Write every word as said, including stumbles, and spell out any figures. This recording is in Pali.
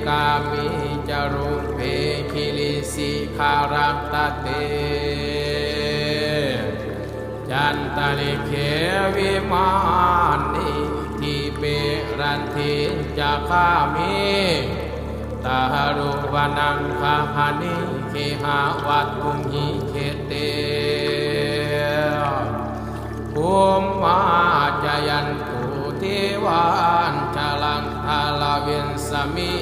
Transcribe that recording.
gāme ca rūpe girisikharataṭe cantalikkhe vimāne dīpe raṭṭhe ca gāme taruvanagahane gehavatthumhi khette bhummā cāyantu devā jalathalavisame